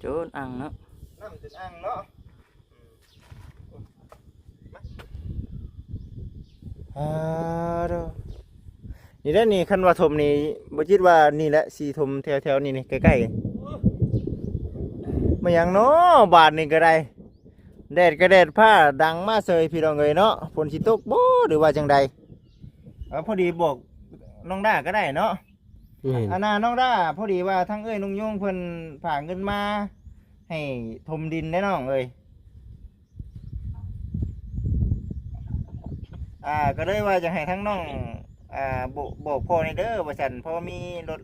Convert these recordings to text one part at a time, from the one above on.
ໂດນອ່າງເນາະ ນ້ຳຈົນອ່າງເນາະ. ອ່າ ໂດ ນີ້ແຫຼະນີ້ ຄັນວ່າຖົມນີ້ ບໍ່ຈິດວ່ານີ້ແຫຼະ ຊິຖົມແຖວໆນີ້ ນີ້ໃກ້ໆ ມາຫຍັງເນາະ ບາດນີ້ກໍໄດ້ ແດດກໍແດດ ຟ້າດັງມາເສີຍ ພີ່ນ້ອງເອີຍເນາະ ຝົນຊິຕົກບໍ່ ຫຼືວ່າຈັ່ງໃດ? ເອີ ພໍດີບອກນ້ອງດ້າກໍໄດ້ເນາະ. ແມ່ນ ອັນນ່າ ນ້ອງດ້າ ພໍດີວ່າທາງເອື້ອຍນຸ່ງຍູງເພິ່ນຝາກເງິນມາໃຫ້ຖົມດິນເດ້ນ້ອງເອີຍ. ອ່າ ກໍເລີຍວ່າຈະໃຫ້ທາງນ້ອງ ອ່າ ບອກ ບອກພໍ່ແດ່ເດີວ່າຊັ້ນ ພໍ່ມີລົດ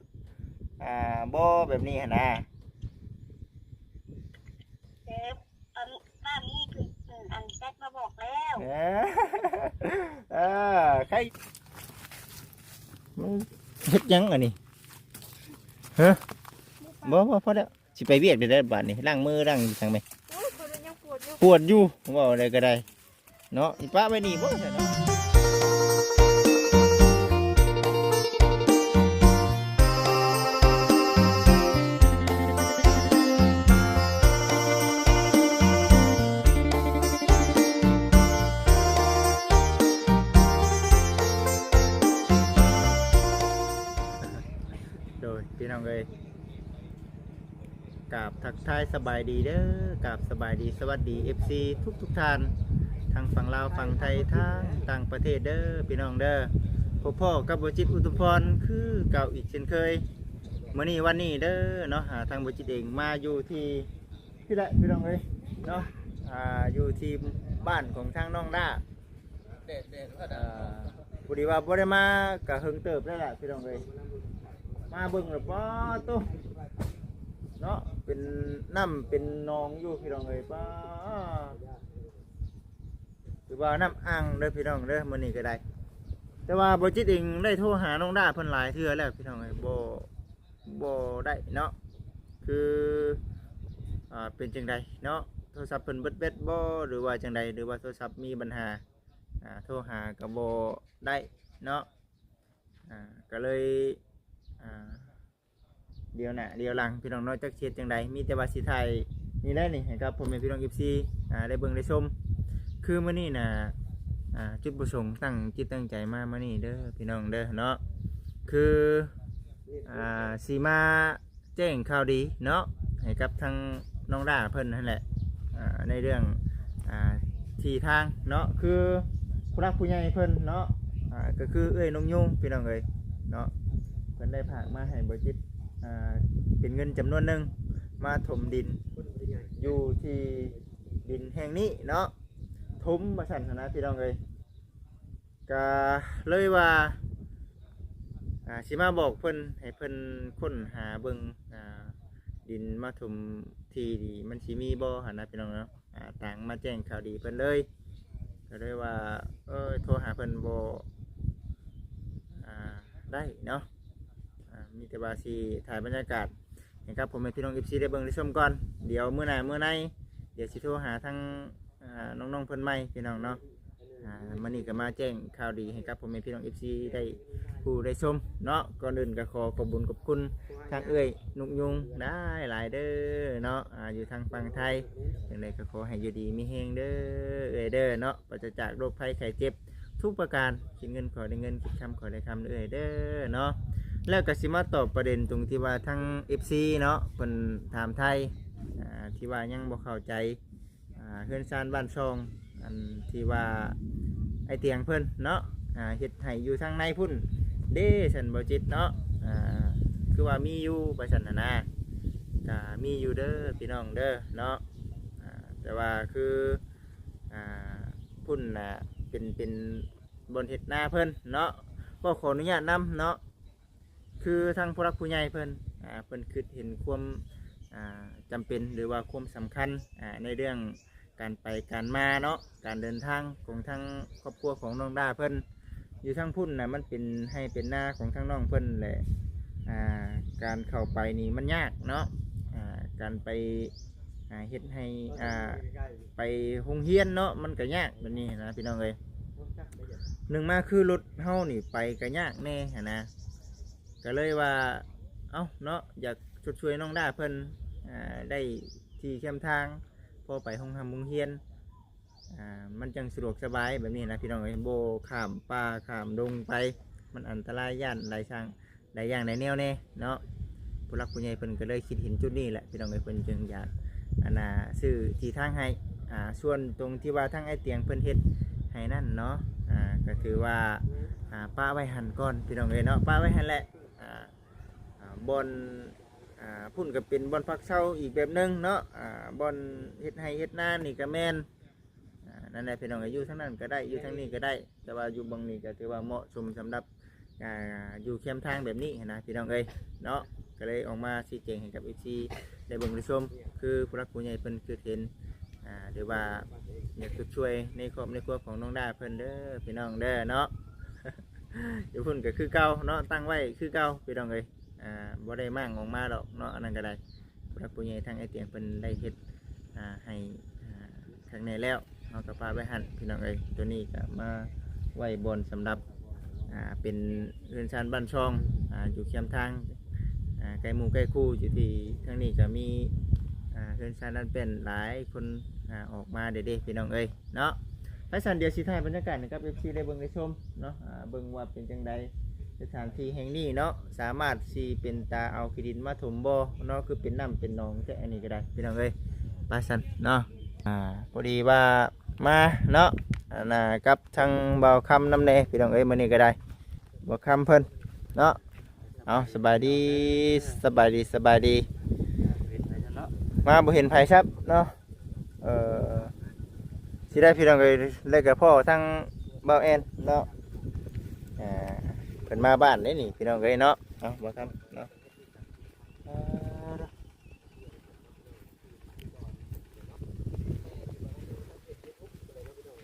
ອ່າ ບໍ່ ແບບນີ້ຫັ້ນນະ. ເອີ ອັນນັ້ນນີ້ຄື ອັນແຊັດມາບອກແລ້ວ. ເອີ ເອີ ໃຄ ມັນເຮັດຫຍັງອັນນີ້? ຮະ? ບໍ່ ບໍ່ ພໍແລ້ວ. ຊິໄປວຽກໄດ້ໃດບາດນີ້ ລ້າງມືລ້າງຫຍັງແມ? ໂອ້ຍ ຂ້ອຍຍັງປວດຢູ່ ປວດຢູ່ ເວົ້າໄດ້ກໍໄດ້ເນາະ ຊິປະໄວ້ນີ້ບໍ່ຊັ້ນເນາະ. ໂດຍ ພີ່ນ້ອງເອີຍ ກາບທັກທາຍສະບາຍດີເດີ ກາບສະບາຍດີສະຫວັດດີ ເອັຟຊີ ທຸກໆທ່ານ ທັງຝັ່ງລາວຝັ່ງໄທ ທັງຕ່າງປະເທດເດີ ພີ່ນ້ອງເດີ. ພົບພໍ້ກັບບໍ່ຈິດ ອຸດມພອນ ຄືເກົ່າອີກເຊັ່ນເຄີຍ ມື້ນີ້ວັນນີ້ເດີເນາະ. ຫາທາງບໍ່ຈິດເອງມາຢູ່ທີ່ ທີ່ແຫຼະ ພີ່ນ້ອງເອີຍເນາະ ອ່າ ຢູ່ທີ່ບ້ານຂອງທາງນ້ອງດ້າ ແດດ ແດດ ອ່າ ພໍດີວ່າບໍ່ໄດ້ມາກະເຫິງເຕີບແລ້ວລະ ພີ່ນ້ອງເອີຍ. ມາເບິ່ງແລ້ວ ປາໂຕ ເນາະ ເປັນນ້ຳເປັນໜອງຢູ່ ພີ່ນ້ອງເອີຍ. ປາ ຄືວ່ານ້ຳອ່າງເດີ ພີ່ນ້ອງເດີ ມື້ນີ້ກໍໄດ້. ແຕ່ວ່າບໍ່ຈິດເອງໄດ້ໂທຫານ້ອງດ້າເພິ່ນຫຼາຍເທື່ອແລ້ວ ພີ່ນ້ອງເອີຍ ບໍ່ ບໍ່ໄດ້ເນາະ ຄື ອ່າ ເປັນຈັ່ງໃດເນາະ ໂທລະສັບເພິ່ນເບິດແບັດບໍ່ ຫຼືວ່າຈັ່ງໃດ ຫຼືວ່າໂທລະສັບມີບັນຫາ ອ່າ ໂທຫາກໍບໍ່ໄດ້ເນາະ. ອ່າ ກໍເລີຍ ອ່າ ດຽວໜ້າດຽວຫຼັງ ພີ່ນ້ອງເນາະ ຈັກຊິເຮັດຈັ່ງໃດ ມີແຕ່ວ່າຊິຖ່າຍນີ້ແຫຼະນີ້ ໃຫ້ກັບພໍ່ແມ່ພີ່ນ້ອງ ເອັຟຊີ ອ່າ ໄດ້ເບິ່ງໄດ້ຊົມ. ຄືມື້ນີ້ນະ ອ່າ ຈຸດປະສົງຕັ້ງຈິດຕັ້ງໃຈມາມື້ນີ້ເດີ ພີ່ນ້ອງເດີເນາະ ຄື ອ່າ ຊິມາແຈ້ງຂ່າວດີເນາະ ໃຫ້ກັບທາງນ້ອງດ້າເພິ່ນຫັ້ນແຫຼະ ອ່າ ໃນເລື່ອງ ອ່າ ທີ່ທາງເນາະ ຄືຜູ້ຫຼັກຜູ້ໃຫຍ່ເພິ່ນເນາະ ອ່າ ກໍຄືເອື້ອຍນົງຍູງ ພີ່ນ້ອງເອີຍເນາະ ເພິ່ນໄດ້ຝາກມາໃຫ້ບໍ່ຈິດ ອ່າ ເປັນເງິນຈຳນວນໜຶ່ງ ມາຖົມດິນຢູ່ທີ່ດິນແຫ່ງນີ້ເນາະ ຖົມວ່າຊັ້ນຫັ້ນນະ ພີ່ນ້ອງເອີຍ. ກະເລີຍວ່າ ອ່າ ຊິມາບອກເພິ່ນ ໃຫ້ເພິ່ນຄົ້ນຫາເບິ່ງ ອ່າ ດິນມາຖົມທີ່ນີ້ ມັນຊິມີບໍ່ຫັ້ນນະ ພີ່ນ້ອງເນາະ. ອ່າ ຕ່າງມາແຈ້ງຂ່າວດີເພິ່ນເລີຍ ກໍເລີຍວ່າ ເອີ ໂທຫາເພິ່ນບໍ່ ອ່າ ໄດ້ເນາະ. ອ່າ ມີແຕ່ວ່າຊິຖ່າຍບັນຍາກາດໃຫ້ກັບພໍ່ແມ່ພີ່ນ້ອງ ເອັຟຊີ ໄດ້ເບິ່ງໄດ້ຊົມກ່ອນ ດຽວມື້ໜ້າມື້ໃນ ດຽວຊິໂທຫາທາງ ອ່າ ນ້ອງໆເພິ່ນໃໝ່ ພີ່ນ້ອງເນາະ. ອ່າ ມື້ນີ້ກໍມາແຈ້ງຂ່າວດີໃຫ້ກັບພໍ່ແມ່ພີ່ນ້ອງ ເອັຟຊີ ໄດ້ຮູ້ໄດ້ຊົມເນາະ. ກ່ອນອື່ນກໍຂໍຂອບບຸນຂອບຄຸນທາງເອື້ອຍນຸກຍຸງຫຼາຍໆເດີເນາະ ອ່າ ຢູ່ທາງຝັ່ງໄທ ຈັ່ງໃດກໍຂໍໃຫ້ຢູ່ດີມີແຮງເດີເອື້ອຍເດີເນາະ ປາສະຈາກໂລກໄພໄຂ້ເຈັບທຸກປະການ ຄິດເງິນຂໍໄດ້ເງິນ ຄິດຄຳຂໍໄດ້ຄຳເອື້ອຍເດີເນາະ. ແລ້ວກໍຊິມາຕອບປະເດັນຕົງທີ່ວ່າທາງ ເອັຟຊີ ເນາະ ເພິ່ນຖາມໄຖ່ ອ່າ ທີ່ວ່າຍັງບໍ່ເຂົ້າໃຈ ອ່າ ເຮືອນຊານບ້ານຊ່ອງ ອັນທີ່ວ່າອ້າຍຕຽງເພິ່ນເນາະ ອ່າ ເຮັດໃຫ້ຢູ່ທາງໃນພຸ້ນເດ້ ຊັ້ນບໍ່ຈິດເນາະ ອ່າ ຄືວ່າມີຢູ່ວ່າຊັ້ນຫັ້ນນະ. ກະມີຢູ່ເດີພີ່ນ້ອງເດີເນາະ ອ່າ ແຕ່ວ່າຄື ອ່າ ພຸ້ນນະ ເປັນ ເປັນບ່ອນເຮັດນາເພິ່ນເນາະ ກໍຂໍອະນຸຍາດນຳເນາະ. ຄືທາງຜູ້ຫຼັກຜູ້ໃຫຍ່ເພິ່ນ ອ່າ ເພິ່ນຄິດເຫັນຄວາມ ອ່າ ຈຳເປັນ ຫຼືວ່າຄວາມສຳຄັນ ອ່າ ໃນເລື່ອງການໄປການມາເນາະ ການເດີນທາງຂອງທາງຄອບຄົວຂອງນ້ອງດ້າເພິ່ນ ຢູ່ທາງພຸ້ນນະ ມັນເປັນໄຮ່ເປັນນາຂອງທາງນ້ອງເພິ່ນແຫຼະ ອ່າ ການເຂົ້າໄປນີ້ມັນຍາກເນາະ ອ່າ ການໄປ ອ່າ ເຮັດໃຫ້ ອ່າ ໄປໂຮງຮຽນເນາະ ມັນກໍຍາກແບບນີ້ນະ ພີ່ນ້ອງເອີຍ. ໜຶ່ງມາຄືລົດເຮົານີ້ໄປກໍຍາກແດ່ຫັ້ນນະ ກໍເລີຍວ່າ ເອົ້າເນາະ ຢາກຊົດຊ່ວຍນ້ອງດ້າເພິ່ນ ເ ອ່າ ໄດ້ທີ່ແຄມທາງ ພໍໄປໂຮງຮ່ຳໂຮງຮຽນ ອ່າ ມັນຈັ່ງສະດວກສະບາຍແບບນີ້ນະພີ່ນ້ອງເອີຍ. ບໍ່ຂ້າມປ່າຂ້າມດົງໄປ ມັນອັນຕະລາຍ ຢ້ານຫຼາຍຊ່າງ ຫຼາຍຢ່າງຫຼາຍແນວແດ່ເນາະ. ຜູ້ຫຼັກຜູ້ໃຫຍ່ເພິ່ນກໍເລີຍຄິດເຫັນຈຸດນີ້ແຫຼະພີ່ນ້ອງເອີຍ ເພິ່ນຈຶ່ງຢາກ ອັນນ່າ ຊື້ທີ່ທາງໃຫ້. ອ່າ ສ່ວນຕົງທີ່ວ່າທາງອ້າຍຕຽງເພິ່ນເຮັດໃຫ້ນັ້ນເນາະ ອ່າ ກໍຖືວ່າ ອ່າ ປະໄວ້ຫັ້ນກ່ອນພີ່ນ້ອງເອີຍເນາະ ປະໄວ້ຫັ້ນແຫຼະ. ອ່າ ອ່າ ບ່ອນ ອ່າ ພຸ້ນກໍເປັນບ່ອນພັກເຊົາອີກແບບໜຶ່ງເນາະ ອ່າ ບ່ອນເຮັດໄຮ່ເຮັດນານີ້ກໍແມ່ນ. ອ່າ ນັ້ນແຫຼະພີ່ນ້ອງເອີຍ ຢູ່ທາງນັ້ນກໍໄດ້ ຢູ່ທາງນີ້ກໍໄດ້ ແຕ່ວ່າຢູ່ບ່ອນນີ້ກໍຖືວ່າເໝາະສົມສຳລັບ ອ່າ ຢູ່ແຄມທາງແບບນີ້ຫັ້ນນະພີ່ນ້ອງເອີຍເນາະ. ກໍເລີຍອອກມາຊີ້ແຈງໃຫ້ກັບເອັຟຊີໄດ້ເບິ່ງໄດ້ຊົມ ຄືຜູ້ຫຼັກຜູ້ໃຫຍ່ເພິ່ນຄິດເຫັນ ອ່າ ຫຼືວ່າຢາກຊົດຊ່ວຍໃນຄອບໃນຄົວຂອງນ້ອງດາເພິ່ນເດີພີ່ນ້ອງເດີເນາະ. ຢູ່ພຸ້ນກໍຄືເກົ່າເນາະ ຕັ້ງໄວ້ຄືເກົ່າພີ່ນ້ອງເອີຍ ອ່າ ບໍ່ໄດ້ມ້າງອອກມາດອກເນາະ. ອັນນັ້ນກໍໄດ້ ຜູ້ຫຼັກຜູ້ໃຫຍ່ທາງອ້າຍຕຽງເພິ່ນໄດ້ເຮັດ ອ່າ ໃຫ້ ອ່າ ຂ້າງໃນແລ້ວ ເຮົາກໍປະໄວ້ຫັ້ນພີ່ນ້ອງເອີຍ. ໂຕນີ້ກໍມາໄວ້ບ່ອນສຳລັບ ອ່າ ເປັນເຮືອນຊານບ້ານຊ່ອງ ອ່າ ຢູ່ແຄມທາງ ອ່າ ໃກ້ໝູ່ໃກ້ຄູ່. ຢູ່ທີ່ທາງນີ້ກໍມີ ອ່າ ເຮືອນຊານນັ້ນເປັນຫຼາຍຄົນ ອ່າ ອອກມາເດ້ໆ ພີ່ນ້ອງເອີຍເນາະ. ໄປຊັ້ນ ດຽວຊິຖ່າຍບັນຍາກາດໃຫ້ກັບເອັຟຊີໄດ້ເບິ່ງໄດ້ຊົມເນາະ ອ່າ ເບິ່ງວ່າເປັນຈັ່ງໃດ ສະຖານທີ່ແຫ່ງນີ້ເນາະ ສາມາດຊິເປັນຕາເອົາຂີ້ດິນມາຖົມບໍ່ເນາະ ຄືເປັນນ້ຳເປັນໜອງແທ້ ອັນນີ້ກໍໄດ້ພີ່ນ້ອງເອີຍ. ໄປຊັ້ນເນາະ ອ່າ ພໍດີວ່າມາເນາະ ອັນນ່າ ກັບທາງບ່າວຄຳນຳແດ່ພີ່ນ້ອງເອີຍ ມື້ນີ້ກໍໄດ້ ບ່າວຄຳເພິ່ນເນາະ. ເອົາ ສະບາຍດີ ສະບາຍດີ ສະບາຍດີ. ມາບໍ່ເຫັນໃຜຊ້ຳເນາະ. ເອີ ຊິໄດ້ພີ່ນ້ອງເອີຍ ແລ້ວກໍພໍ້ທາງບ່າວແອນເນາະ ອ່າ ເພິ່ນມາບ້ານເດ້ນີ້ພີ່ນ້ອງເອີຍເນາະ. ເອົາ ບ່າວຄຳເນາະ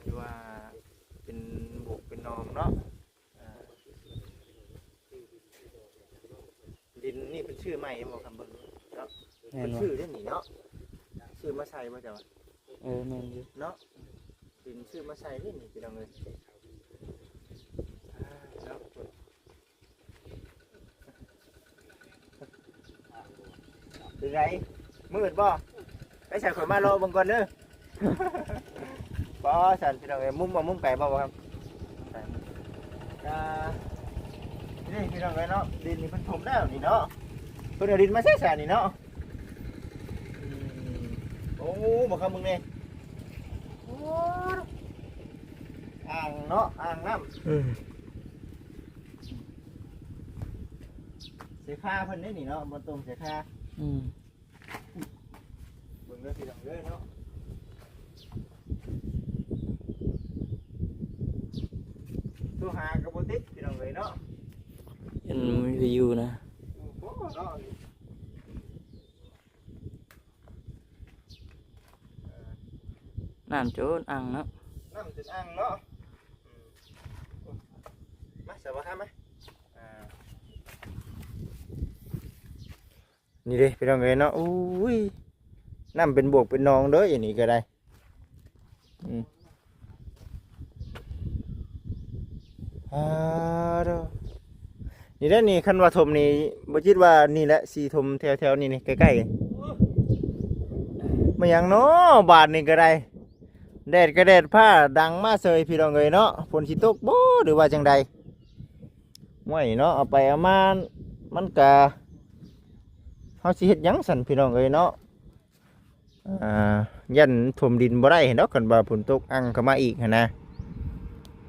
ທີ່ວ່າເປັນບວກເປັນໜອງເນາະ. ດິນນີ້ເພິ່ນຊື້ໃໝ່ບໍ່ ຄຳເບິ່ງເນາະ ແມ່ນບໍ່ ເພິ່ນຊື້ເດ້ນີ້ເນາະ ຊື້ມາໃສ່ບໍ່ເຈົ້າ ເອີ ແມ່ນຢູ່ເນາະ ດິນຊື້ມາໃສ່ເດ້ນີ້ພີ່ນ້ອງເອີຍ. ອ່າ ເນາະ ເປັນໃດ ມືດບໍ່? ໄປໃສ່ ຂ້ອຍມາເລາະເບິ່ງກ່ອນເດີ. ບໍ່ຊັ້ນພີ່ນ້ອງເອີຍ ມຸມບໍ່ ມຸມໄກບໍ່ ບໍ່ຄຳ ອ່າ ນີ້ພີ່ນ້ອງເອີຍເນາະ ດິນນີ້ເພິ່ນຖົມແລ້ວນີ້ເນາະ ເພິ່ນເອົາດິນມາໃສ່ຊະນີ້ເນາະ. ອືມ ໂອ້ ບໍ່ຄຳເບິ່ງແດ່ ໂອ້ ອ່າງເນາະ ອ່າງນ້ຳ ອືມ ເສຍຄ່າເພິ່ນເດ້ນີ້ເນາະ ບໍ່ຕົງເສຍຄ່າ ອືມ ເບິ່ງເດີພີ່ນ້ອງເດີເນາະ ໂທຫາກໍບໍ່ຕິດພີ່ນ້ອງເອີຍເນາະ ຍັງມີວິວນະ ໂອ້ໂຫເນາະ ນ້ຳຈົນອັ່ງເນາະ ນ້ຳຈົນອັ່ງເນາະ ອືມ ມາ ສະບາຍມາ ອ່າ ນີ້ເດ້ພີ່ນ້ອງເອີຍເນາະ ໂອ້ຍ ນ້ຳເປັນບວກເປັນໜອງເດີ ອັນນີ້ກໍໄດ້ ອືມ ອ່າ ໂທ້ ນີ້ແຫຼະນີ້ ຄັນວ່າຖົມນີ້ ບໍ່ຈິດວ່ານີ້ແຫຼະ ຊິຖົມແຖວໆນີ້ນີ້ ໃກ້ໆ ແມ່ນຫຍັງເນາະ ບາດນີ້ກໍໄດ້ ແດດກໍແດດ ຟ້າດັງມາເສີຍ ພີ່ນ້ອງເອີຍເນາະ ຝົນຊິຕົກບໍ່ ຫຼືວ່າຈັ່ງໃດ? ຫ້ວຍເນາະ ເອົາໄປເອົາມາ ມັນກະ ເຮົາຊິເຮັດຫຍັງຊັ້ນ ພີ່ນ້ອງເອີຍເນາະ ອ່າ ຢ້ານຖົມດິນບໍ່ໄດ້ເນາະ ຄັນວ່າຝົນຕົກອັ່ງເຂົ້າມາອີກຫັ້ນນະ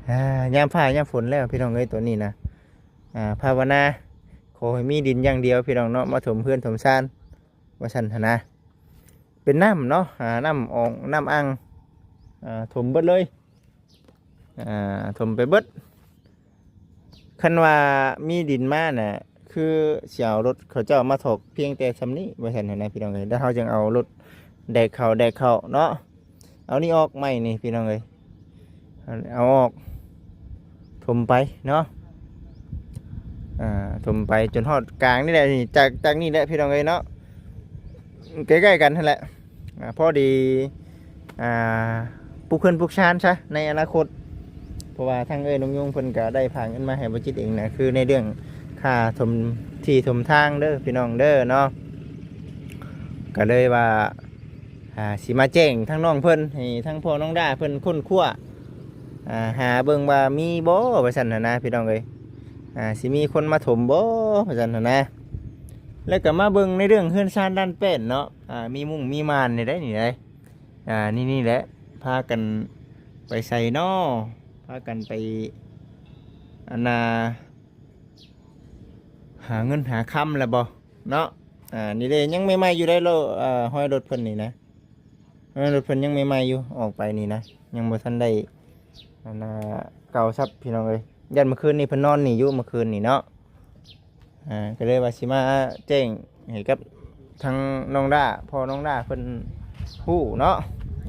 ອ່າ ຍາມຟ້າຍາມຝົນແລ້ວ ພີ່ນ້ອງເອີຍ ໂຕນີ້ນະ ອ່າ ພາວະນາ ຂໍໃຫ້ມີດິນຢ່າງດຽວ ພີ່ນ້ອງເນາະ ມາຖົມເຮືອນຖົມຊານ ວ່າຊັ້ນຫັ້ນນະ ເປັນນ້ຳເນາະ ອ່າ ນ້ຳອອງ ນ້ຳອັ່ງ ອ່າ ຖົມເບິດເລີຍ ອ່າ ຖົມໄປເບິດ ຄັນວ່າມີດິນມານະ ຄືຊິເອົາລົດເຂົາເຈົ້າມາຖອກພຽງແຕ່ຊ່ຳນີ້ ວ່າຊັ້ນຫັ້ນນະ ພີ່ນ້ອງເອີຍ ແລ້ວເຮົາຈຶ່ງເອົາລົດແບກເຂົ້າ ແບກເຂົ້າເນາະ ເອົານີ້ອອກ ໄມ້ນີ້ ພີ່ນ້ອງເອີຍ ເອົາອອກ ຖົມໄປເນາະ ອ່າ ຖົມໄປຈົນຮອດກາງນີ້ແຫຼະ ນີ້ ຈາກ ຈາກນີ້ແຫຼະ ພີ່ນ້ອງເອີຍເນາະ ໃກ້ໆກັນຫັ້ນແຫຼະ ອ່າ ພໍດີ ອ່າ ປຸກເຮືອນປຸກຊານຊະໃນອະນາຄົດ ເພາະວ່າທາງເອື້ອຍນົງຍຸງເພິ່ນກໍໄດ້ຝາກເງິນມາໃຫ້ບໍ່ຈິດເອງນະ ຄືໃນເລື່ອງຄ່າຖົມທີ່ຖົມທາງເດີ ພີ່ນ້ອງເດີເນາະ ກໍເລີຍວ່າ ອ່າ ຊິມາແຈ້ງທາງນ້ອງເພິ່ນ ໃຫ້ທາງພໍ່ນ້ອງດາເພິ່ນຄົ້ນຄວ້າ ອ່າ ຫາເບິ່ງວ່າມີບໍ່ວ່າຊັ້ນຫັ້ນນະ ພີ່ນ້ອງເອີຍ. ອ່າ ຊິມີຄົນມາຖົມບໍ່ວ່າຊັ້ນຫັ້ນນະ. ແລ້ວກໍມາເບິ່ງໃນເລື່ອງເຮືອນຊານດ້ານແປ້ນເນາະ ອ່າ ມີມຸ້ງມີມ່ານນີ້ໄດ໋ ນີ້ໄດ໋. ອ່າ ນີ້ ນີ້ແຫຼະ ພາກັນໄປໃສນໍ ພາກັນໄປ ອັນນ່າ ຫາເງິນຫາຄຳແລ້ວບໍ່ເນາະ. ອ່າ ນີ້ເດ້ ຍັງໃໝ່ໆຢູ່ໄດ໋ ເອີ ຮອຍລົດເພິ່ນນີ້ນະ ຮອຍລົດເພິ່ນຍັງໃໝ່ໆຢູ່ ອອກໄປນີ້ນະ ຍັງບໍ່ທັນໄດ້ ອັນນ່າ ເກົ່າຊັບ ພີ່ນ້ອງເອີຍ. ຢ້ານມື້ຄືນນີ້ເພິ່ນນອນນີ້ຢູ່ ມື້ຄືນນີ້ເນາະ. ອ່າ ກໍເລີຍວ່າຊິມາແຈ້ງໃຫ້ກັບທາງນ້ອງດາ ພໍ່ນ້ອງດາເພິ່ນຮູ້ເນາະ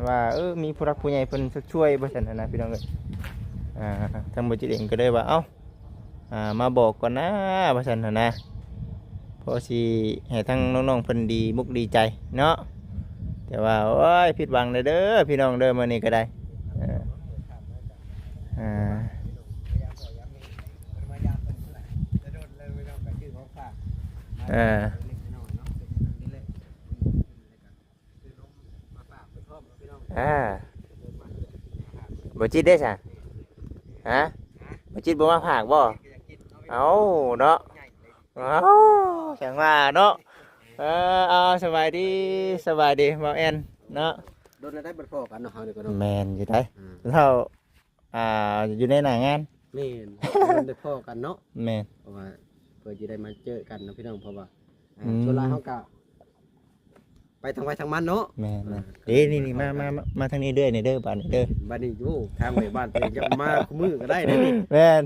ວ່າ ເອີ ມີຜູ້ຫຼັກຜູ້ໃຫຍ່ເພິ່ນຊົດຊ່ວຍບໍ່ຊັ້ນນະ ພີ່ນ້ອງເອີຍ. ອ່າ ທາງບໍ່ຈິດເອງກໍເລີຍວ່າ ເອົ້າ ອ່າ ມາບອກກ່ອນນາວ່າຊັ້ນຫັ້ນນະ ພໍຊິໃຫ້ທາງນ້ອງໆເພິ່ນດີມຸກດີໃຈເນາະ. ແຕ່ວ່າ ໂອ້ຍ ຜິດຫວັງເດີພີ່ນ້ອງເດີ ມື້ນີ້ກໍໄດ້ ເອີ ອ່າ ເອີ ອ່າ ບໍ່ຈິດເດ້ຊະ ຮະ ບໍ່ຈິດບໍ່ມາຝາກບໍ່? ເອົ້າເນາະ ເອົ້າ ຈັ່ງວ່າເນາະ. ເອີ ເອົາ ສະບາຍດີ ສະບາຍດີ ເບົາແອນເນາະ. ດົນແລ້ວໄດ້ບໍ່ພໍ້ກັນເນາະ ເຮົານີ້ກໍເນາະ. ແມ່ນຢູ່ໄດ໋ ອືມ ເທົ່າ ອ່າ ຢູ່ໃນໜ້າງານ. ແມ່ນ ບໍ່ໄດ້ພໍ້ກັນເນາະ. ແມ່ນ ເພາະວ່າເພື່ອຊິໄດ້ມາເຈີກັນເນາະພີ່ນ້ອງ ເພາະວ່າ ອ່າ ອືມ ສ່ວນຫຼາຍເຮົາກະໄປທາງໃຜທາງມັນເນາະ. ແມ່ນ ອ່າ ເດ້ ນີ້ໆ ມາ ມາ ມາ ມາທາງນີ້ເດີ້ ນີ້ເດີ້ ບາດນີ້ເດີ້ ບາດນີ້. ໂອ້ ທາງໄປບ້ານເພິ່ນຢາກມາຄູ່ມື້ກໍໄດ້ເດ້ນີ້. ແມ່ນ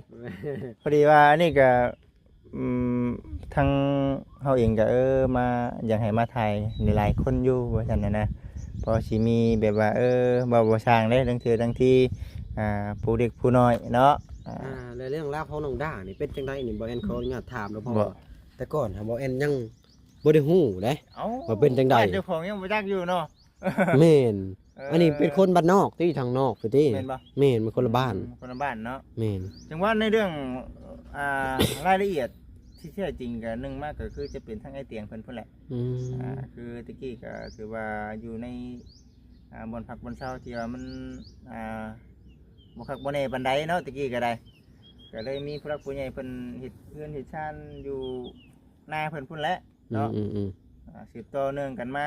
ພໍດີວ່າອັນນີ້ກະ ອືມ ທາງເຮົາເອງກໍ ເອີ ມາ ຢາກໃຫ້ມາຖ່າຍຫຼາຍໆຄົນຢູ່ວ່າຊັ້ນນະ ພໍຊິມີແບບວ່າ ເອີ ເວົ້າບໍ່ຊ່າງເດ້ ລາງເທື່ອລາງທີ ອ່າ ຜູ້ເລັກຜູ້ນ້ອຍເນາະ. ອ່າ ອ່າ ແລ້ວເລື່ອງລາວຂອງນ້ອງດານີ້ເປັນຈັ່ງໃດນີ້? ບໍ່ແອນຂໍອະນຸຍາດຖາມເນາະ ເພາະວ່າແຕ່ກ່ອນຫາບໍ່ແອນຍັງບໍ່ໄດ້ຮູ້ເດ້ ເອົ້າ ວ່າເປັນຈັ່ງໃດ ເຈົ້າຂອງຍັງບໍ່ຈັກຢູ່ເນາະ. ແມ່ນ ເອີ ອັນນີ້ເປັນຄົນບ້ານນອກຕິ ທາງນອກພຸ້ນຕິ. ແມ່ນບໍ່? ແມ່ນ ມັນຄົນລະບ້ານ ອືມ ຄົນລະບ້ານເນາະ. ແມ່ນ ຈັ່ງວ່າໃນເລື່ອງ ອ່າ ລາຍລະອຽດທີ່ແທ້ຈິງກໍ ໜຶ່ງມາກໍຄືຈະເປັນທາງອ້າຍຕຽງເພິ່ນພຸ້ນແຫຼະ. ອືມ ອ່າ ຄືແຕ່ກີ້ກໍຖືວ່າຢູ່ໃນ ອ່າ ບ່ອນພັກບ່ອນເຊົາທີ່ວ່າມັນ ອ່າ ບໍ່ຄັກບໍ່ແນ່ປານໃດເນາະ ແຕ່ກີ້ກໍໄດ້ ກໍເລີຍມີຜູ້ຫຼັກຜູ້ໃຫຍ່ເພິ່ນເຮັດເຮືອນເຮັດຊານຢູ່ນາເພິ່ນພຸ້ນແຫຼະເນາະ. ອືມໆໆ ອ່າ ສືບຕໍ່ເນື່ອງກັນມາ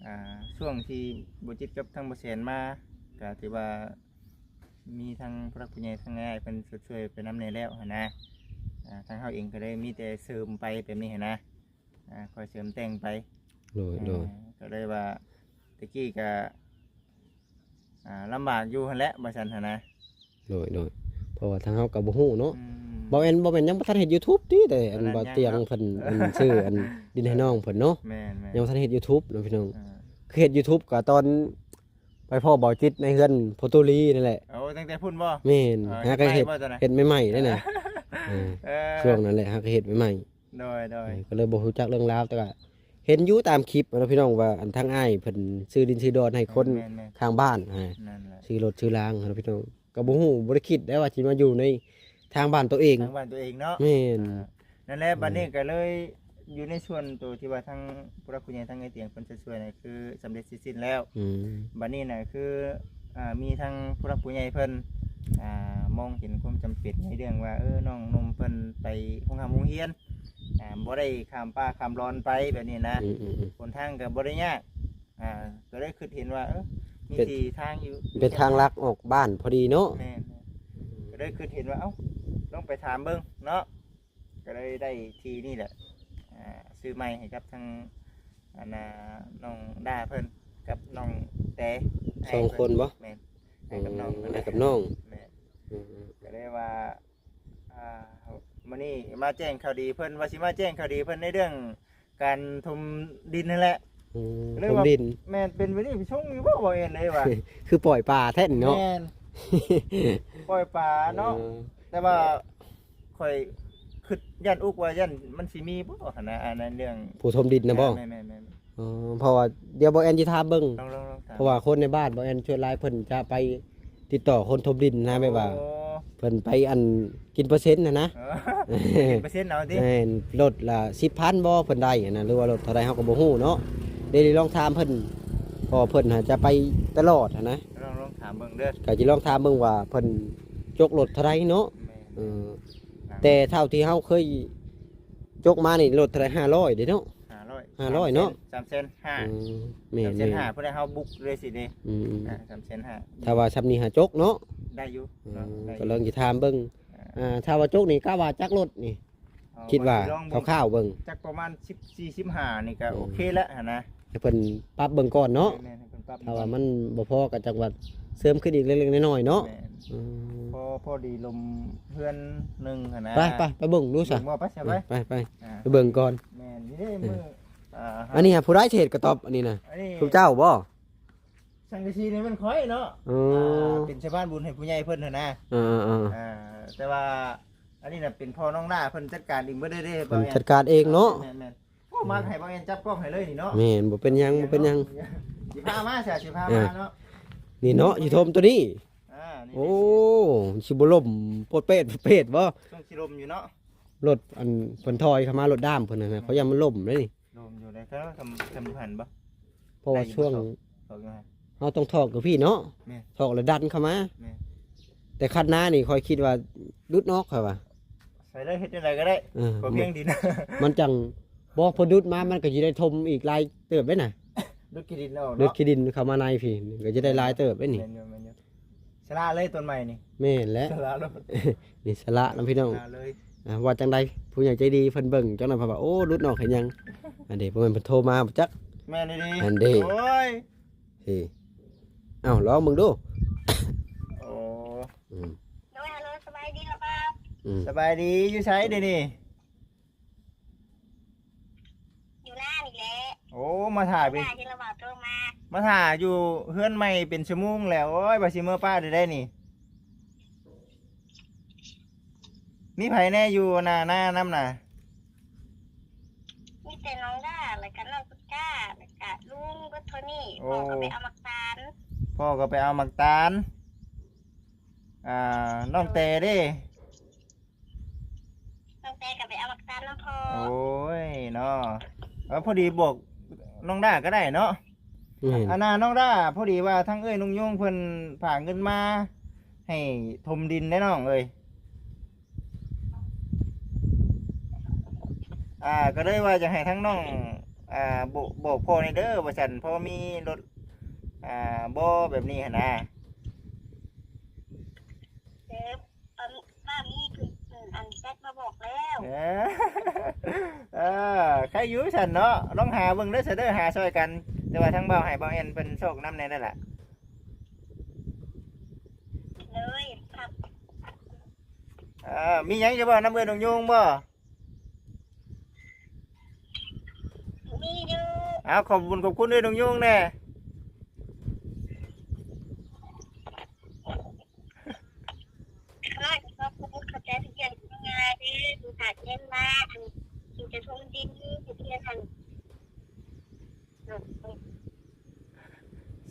ອ່າ ຊ່ວງທີ່ບໍ່ຈິດກັບທາງບໍ່ແສນມາ ກໍຖືວ່າມີທາງຜູ້ຫຼັກຜູ້ໃຫຍ່ທາງອ້າຍເພິ່ນຊົດຊ່ວຍໄປນຳແດ່ແລ້ວຫັ້ນນະ. ອ່າ ທາງເຮົາເອງກໍໄດ້ມີແຕ່ເສີມໄປແບບນີ້ຫັ້ນນະ ອ່າ ຄ່ອຍເສີມແຕ່ງໄປ. ໂດຍ ອ່າ ໂດຍ ກໍເລີຍວ່າແຕ່ກີ້ກໍ ອ່າ ລຳບາກຢູ່ຫັ້ນແຫຼະ ວ່າຊັ້ນຫັ້ນນະ. ໂດຍ ໂດຍ ເພາະວ່າທາງເຮົາກໍບໍ່ຮູ້ເນາະ. ອືມ ບໍ່ແມ່ນ ບໍ່ແມ່ນຍັງບໍ່ທັນເຮັດ YouTube ຕິ ແຕ່ອັນ ອັນນັ້ນ ບໍ່ຕຽງເພິ່ນ ຍັງເນາະ ອັນຊື້ອັນດິນໃຫ້ນ້ອງເພິ່ນເນາະ. ແມ່ນໆ ຍັງບໍ່ທັນເຮັດ YouTube ເນາະພີ່ນ້ອງ. ອ່າ ຄືເຮັດ YouTube ກໍຕອນໄປພໍ້ບໍ່ຈິດໃນເຮືອນພໍ່ຕູ້ລີນັ້ນແຫຼະ. ໂອ້ ຕັ້ງແຕ່ພຸ້ນບໍ່? ແມ່ນ ເອີ ຫາກໍເຮັດ ເຮັດໃໝ່ໆ ເຮັດໃໝ່ໆ ນັ້ນນະ. ເອີ ເອີ ເອີ ຊ່ວງນັ້ນແຫຼະຫາກໍເຮັດໃໝ່ໆ. ໂດຍໆ ເອີ ກໍເລີຍບໍ່ຮູ້ຈັກເລື່ອງລາວ ແຕ່ກໍເຫັນຢູ່ຕາມຄລິບເນາະພີ່ນ້ອງ ວ່າອັນທາງອ້າຍເພິ່ນຊື້ດິນຊື້ດອນໃຫ້ຄົນ ແມ່ນໆ ຂ້າງບ້ານ ອ່າ ນັ້ນແຫຼະ ຊື້ລົດຊື້ລາງເນາະພີ່ນ້ອງ. ກໍບໍ່ຮູ້ ບໍ່ໄດ້ຄິດໄດ້ວ່າຊິມາຢູ່ໃນທາງບ້ານຕົວເອງ ທາງບ້ານຕົວເອງເນາະ. ແມ່ນ ອ່າ ນັ້ນແຫຼະ ອືມ ບັດນີ້ກໍເລີຍຢູ່ໃນສ່ວນໂຕທີ່ວ່າທາງຜູ້ຫຼັກຜູ້ໃຫຍ່ທາງເອຕຽງເພິ່ນຈະຊ່ວຍນະ ຄືສຳເລັດເສັດສິ້ນແລ້ວ. ອືມ ບັດນີ້ນະ ຄື ອ່າ ມີທາງຜູ້ຫຼັກຜູ້ໃຫຍ່ເພິ່ນ ອ່າ ມອງເຫັນຄວາມຈຳເປັນໃນເລື່ອງວ່າ ເອີ ນ້ອງໜຸ່ມເພິ່ນໄປໂຮງຮ່ຳໂຮງຮຽນ ອ່າ ບໍ່ໄດ້ຂ້າມປ່າຂ້າມດອນໄປແບບນີ້ນະ. ອືມໆໆ ຫົນທາງກໍບໍ່ໄດ້ຍາກ ອ່າ ກໍເລີຍຄິດເຫັນວ່າ ເອີ ມີ ເປັນ ທີ່ທາງຢູ່ ເປັນທາງລັກອອກບ້ານພໍດີເນາະ. ແມ່ນໆ ກໍເລີຍຄິດເຫັນວ່າ ເອົ້າ ລອງໄປຖາມເບິ່ງເນາະ ກໍເລີຍໄດ້ທີ່ນີ້ແຫຼະ ອ່າ ຊື້ໃໝ່ໃຫ້ກັບທາງ ອັນນ່າ ນ້ອງດາເພິ່ນກັບນ້ອງແຕ ສອງຄົນບໍ່? ແມ່ນ ໃຫ້ກັບນ້ອງ ເອີ ເພິ່ນ ໃຫ້ກັບນ້ອງ. ແມ່ນ ອືມໆ ກໍເລີຍວ່າ ອ່າ ມື້ນີ້ມາແຈ້ງຂ່າວດີເພິ່ນ ວ່າຊິມາແຈ້ງຂ່າວດີເພິ່ນໃນເລື່ອງການຖົມດິນຫັ້ນແຫຼະ. ອືມ ເລີຍວ່າ ຖົມດິນ ແມ່ນ ເປັນແບບນີ້ໄປຊົງຢູ່ບໍ່ ບໍ່ແມ່ນເລີຍວ່າ ຄືປ່ອຍປາແທ້ເນາະ. ແມ່ນ ປ່ອຍປາເນາະ. ເອີ ແຕ່ວ່າຂ້ອຍຄິດຢ້ານອຸກວ່າຢ້ານມັນຊິມີບໍ່ຫັ້ນນະ ອັນນັ້ນເລື່ອງຜູ້ຖົມດິນນະບໍ່? ແມ່ນໆໆ ອໍ ເພາະວ່າດຽວບໍ່ແອນຊິຖາມເບິ່ງ ລອງໆໆ ຖາມ ເພາະວ່າຄົນໃນບ້ານບໍ່ແອນສ່ວນຫຼາຍເພິ່ນຈະໄປຕິດຕໍ່ຄົນຖົມດິນນະ. ໂອ້ ແບບວ່າເພິ່ນໄປອັນກິນເປີເຊັນຫັ້ນນະ. ເອີ ກິນເປີເຊັນເອົາຕິ. ແມ່ນ ລົດລະສິບພັນບໍ່ເພິ່ນໄດ້ຫັ້ນນະ ຫຼືວ່າລົດເທົ່າໃດເຮົາກໍບໍ່ຮູ້ເນາະ. ດຽວລອງຖາມເພິ່ນ ເພາະເພິ່ນຫາຈະໄປຕະຫຼອດຫັ້ນນະ ລອງ ລອງຖາມເບິ່ງເດີ ກໍຊິລອງຖາມເບິ່ງວ່າເພິ່ນຈົກລົດເທົ່າໃດເນາະ. ແມ່ນ ເອີ ແຕ່ເທົ່າທີ່ເຮົາເຄີຍຈົກມານີ້ລົດເທົ່າໃດ ຫ້າຮ້ອຍເດ້ເນາະ ຫ້າຮ້ອຍ ຫ້າຮ້ອຍເນາະ ສາມແສນຫ້າ ອືມ ແມ່ນໆ ສາມແສນຫ້າ ຜູ້ໃດເຮົາບຸກເລີຍຊິເດ້ ອືມ ອ່າ ສາມແສນຫ້າ ຖ້າວ່າຊ່ຳນີ້ຫາຈົກເນາະ ໄດ້ຢູ່ເນາະ ອືມ ໄດ້ຢູ່ ກໍລອງຊິຖາມເບິ່ງ ອ່າ ອ່າ ຖ້າວ່າຈົກນີ້ກະວ່າຈັກລົດນີ້ ເອີ ຄິດວ່າ ວ່າຊິລອງເບິ່ງ ຄ່າວໆເບິ່ງ ຈັກປະມານສິບສີ່ ສິບຫ້ານີ້ກໍ ອືມ ໂອເຄແລ້ວຫັ້ນນະ ໃຫ້ເພິ່ນປັບເບິ່ງກ່ອນເນາະ ແມ່ນໆ ໃຫ້ເພິ່ນປັບ ຖ້າວ່າມັນບໍ່ພໍກໍຈັ່ງວ່າເສີມຂຶ້ນອີກເລັກໆນ້ອຍໆເນາະ ແມ່ນ ອືມ ພໍ ພໍດີລົມເຮືອນໜຶ່ງຫັ້ນນະ ໄປ ໄປ ໄປເບິ່ງດູຊະ ເບິ່ງບໍ່ ໄປຊະ ໄປ ໄປ ໄປ ອ່າ ໄປເບິ່ງກ່ອນ ແມ່ນນີ້ເດ້ ເອີ ມື້ ອ່າ ອັນນີ້ຫາຜູ້ໃດເຮັດກະຕ໊ອບອັນນີ້ນະ ອັນນີ້ ທຸກເຈົ້າບໍ່? ສັງກະສີນີ້ແມ່ນຂ້ອຍເນາະ ອໍ ອ່າ ເປັນສະພານບຸນໃຫ້ຜູ້ໃຫຍ່ເພິ່ນຫັ້ນນະ ເອີໆໆ ອ່າ ແຕ່ວ່າອັນນີ້ນະເປັນພໍ່ນ້ອງຫຼ້າເພິ່ນຈັດການເອງເບິດເລີຍເດ້ ເພິ່ນຈັດການເອງເນາະ ແມ່ນໆ ໂອ້ ມາໃຫ້ບ່າວແອນຈັບກ້ອງໃຫ້ເລີຍນີ້ເນາະ ແມ່ນ ບໍ່ເປັນຫຍັງ ບໍ່ເປັນຫຍັງ ຊິພາມາຊະ ຊິພາມາເນາະ ອ່າ ນີ້ເນາະ ຢູ່ຖົມໂຕນີ້ ອ່າ ນີ້ ໂອ້ ຊິບໍ່ລົ້ມໂປດເປດໂປດເປດບໍ່ ຕ້ອງຊິລົມຢູ່ເນາະ ລົດອັນເພິ່ນຖອຍເຂົ້າມາ ລົດດ້າມເພິ່ນນະ ເຂົາຢ້ານມັນລົ້ມເດ້ນີ້ ລົມຢູ່ໃດ ກໍຈຳ ຈຳຢູ່ຫັ້ນບໍ່ ເພາະວ່າຊ່ວງ ເຮົາຕ້ອງຖອກຢູ່ພີ້ເນາະ ແມ່ນ ຖອກແລ້ວດັນເຂົ້າມາ ແມ່ນ ແຕ່ຄັນນານີ້ຂ້ອຍຄິດວ່າດຸດອອກ ຂ້ອຍວ່າ ໃສ່ເລີຍ ເຮັດຈັ່ງໃດກໍໄດ້ ເອີ ຂໍພຽງດິນ ມັນຈັ່ງ ບໍ່ ພໍດຸດມາມັນກໍຊິໄດ້ຖົມອີກຫຼາຍເຕີບເດ້ນະ ດຸດຂີ້ດິນອອກເນາະ ດຸດຂີ້ດິນເຂົ້າມາໃນພີ້ ກໍຈະໄດ້ຫຼາຍເຕີບເດ້ນີ້ ແມ່ນຢູ່ ແມ່ນຢູ່ ສະຫຼະເລີຍຕົ້ນໄມ້ນີ້ ແມ່ນແຫຼະ ສະຫຼະໂລດ ນີ້ສະຫຼະນຳພີ່ນ້ອງ ສະຫຼະເລີຍ ອ່າ ວ່າຈັ່ງໃດ ຜູ້ໃຫຍ່ໃຈດີເພິ່ນເບິ່ງຈັ່ງນັ້ນ ເພິ່ນວ່າ ໂອ້ ຫຼຸດນອກເຮັດຫຍັງ ອັນເດ ບໍ່ແມ່ນເພິ່ນໂທມາບໍ່ຈັກ ແມ່ນອີ່ຫຼີ ອັນເດ ໂອ້ຍ ເອີ ເອົ້າ ລອງເບິ່ງດູ ໂອ້ ອືມ ໂດຍ ຮັລໂຫຼ ສະບາຍດີລະບ່າວ ອືມ ສະບາຍດີ ຢູ່ໃສດຽວນີ້? ຢູ່ນານີ້ແຫຼະ ໂອ້ ມາຖ້າເປັນ ມາຖ້າຢູ່ເຮືອນໃໝ່ເປັນຊົ່ວໂມງແລ້ວ ໂອ້ຍ ວ່າຊິເມືອປ້າໄດ້ໄດ໋ນີ້ ມີໃຜແດ່ຢູ່ນາ ນານຳນະ? ມີແຕ່ນ້ອງດາ ແລ້ວກະນ້ອງກຸດກາ ແລ້ວກະລຸງ ເບິດເທົ່ານີ້ ໂອ້ ພໍ່ກໍໄປເອົາໝາກຕານ ພໍ່ກໍໄປເອົາໝາກຕານ ອ່າ ນ້ອງແຕເດ້? ນ້ອງແຕກໍໄປເອົາໝາກຕານນຳພໍ່ ໂອ້ຍເນາະ ເອີ ພໍດີບອກນ້ອງດາກໍໄດ້ເນາະ ແມ່ນ ອັນນ່າ ນ້ອງດາ ພໍດີວ່າທາງເອື້ອຍນຸ່ງຍູງເພິ່ນຝາກເງິນມາໃຫ້ຖົມດິນເດ້ນ້ອງເອີຍ ອ່າ ກໍເລີຍວ່າຈະໃຫ້ທາງນ້ອງ ອ່າ ບອກ ບອກພໍ່ແດ່ເດີວ່າຊັ້ນ ພໍມີລົດ ອ່າ ບໍ່ ແບບນີ້ຫັ້ນນະ ເອີ ອັນ ປ້າມີເພິ່ນ ອັນ ແຊັດມາບອກແລ້ວ ເອີ ເອີ ໃຄຢູ່ຊັ້ນເນາະ ລອງຫາເບິ່ງເດີຊະເດີ ຫາຊ່ອຍກັນ ແຕ່ວ່າທາງບ່າວໃຫ້ບ່າວແອນເພິ່ນໂຊກນຳແດ່ເດີລະ ໂດຍ ຄັບ ເອີ ມີຫຍັງຈະເວົ້ານຳເອື້ອຍນົງຍູງບໍ່? ມີຢູ່ ເອົາ ຂອບບຸນຂອບຄຸນເອື້ອຍນົງຍູງແດ່ ຂອບຄຸນ ຂອບໃຈທຸກຢ່າງທີ່ເຈົ້າມາເດີ ທີ່ຝາກເງິນມາ ອັນ ທີ່ຈະຖົມດິນ ທີ່ເພື່ອນຫັ້ນ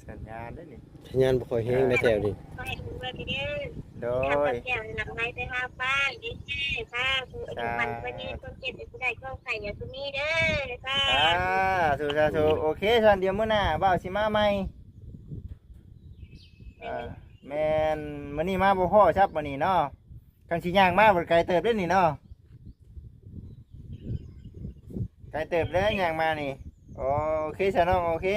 ສັນຍານເດ້ນີ້ ສັນຍານບໍ່ຄ່ອຍແຮງໃນແຖວນີ້ ຂໍໃຫ້ເດີ ໂດຍ ຂ້າພະເຈົ້ານຳໄມ້ໄປຫາບ້ານເດີ ສາທຸ ອາຍຸໝັ້ນຂວັນຍືນ ຄວາມເຈັບຢ່າໄດ້ ຄວາມໄຂ້ຢ່າໄດ້ມີເດີ ສາທຸ ສາທຸ ໂອເຄ ຊັ້ນດຽວມື້ໜ້າບ່າວຊິມາໃໝ່ ເອີ ແມ່ນ ມື້ນີ້ມາບໍ່ພໍ້ຊັບ ມື້ນີ້ເນາະ ຄັນຊິຍ່າງມາບັດໄກເຕີບເດ້ນີ້ເນາະ ໄກເຕີບເດ້ຍ່າງມານີ້ ໂອເຄຊະນ້ອງ ໂອເຄ